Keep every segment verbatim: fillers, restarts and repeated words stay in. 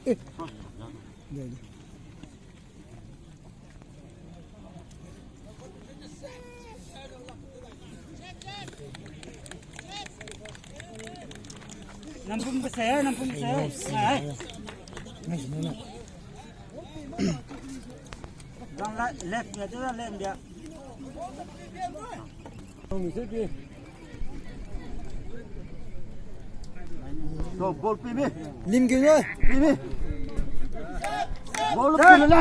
Nampum ke se, nampum ke se. Ai. Dang la, left ya, tu la left ya. To, ball pi mi. Lim geng e. Pi mi. Ball pi mi le.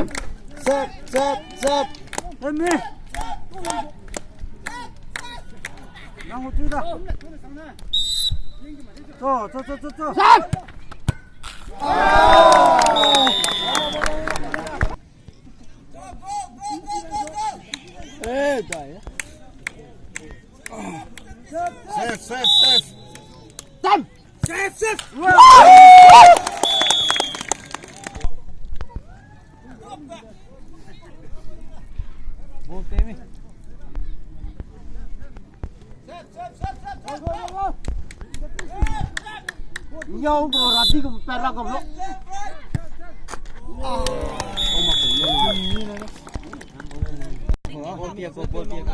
Sep, sep, sep. Pi mi. Nang uti da. To, to, to, to, to. Sep. Eh, dai. Safe, safe, safe. Tam. Safe, safe. Ball temi. Nyau go rati go pera go lo. Ball pia go, ball pia go.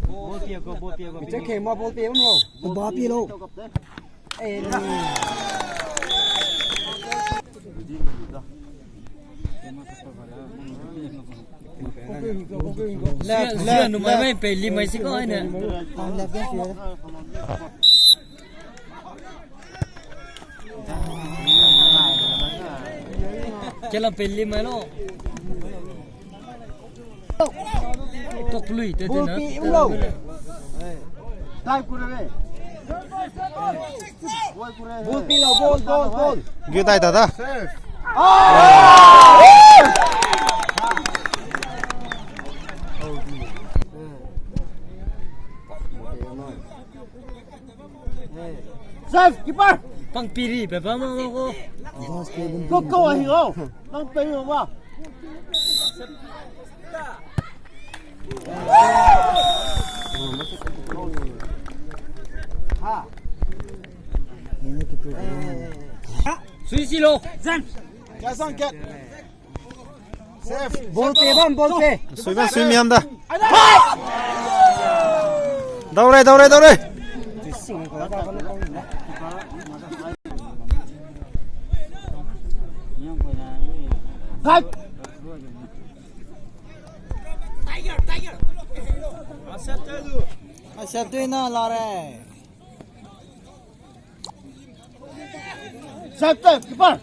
Ball pia go, ball pia go. Bicha ke ma ball pia lo. Ba pia lo. Eh. Left, left, numai left. Mai pe li mai si ko ne. Ah, left, left, left. Kelam pe li mai lo. Tok lui te te na. Ball pi, um lo. Dai kure re. Ball pi lo, ball, ball, ball. Gu dai da da. Ah! Safe, keeper. Pang piri, beba ma ma ko. Ko ko ahi o. Pang piri ma. Ha. Sui si lo. James. Kasang kat. Ball pe bam, ball pe. Sui bam, sui miam da. Dau re, dau re, dau re. Hai. Asep tui na la re. Sep, sep, keeper.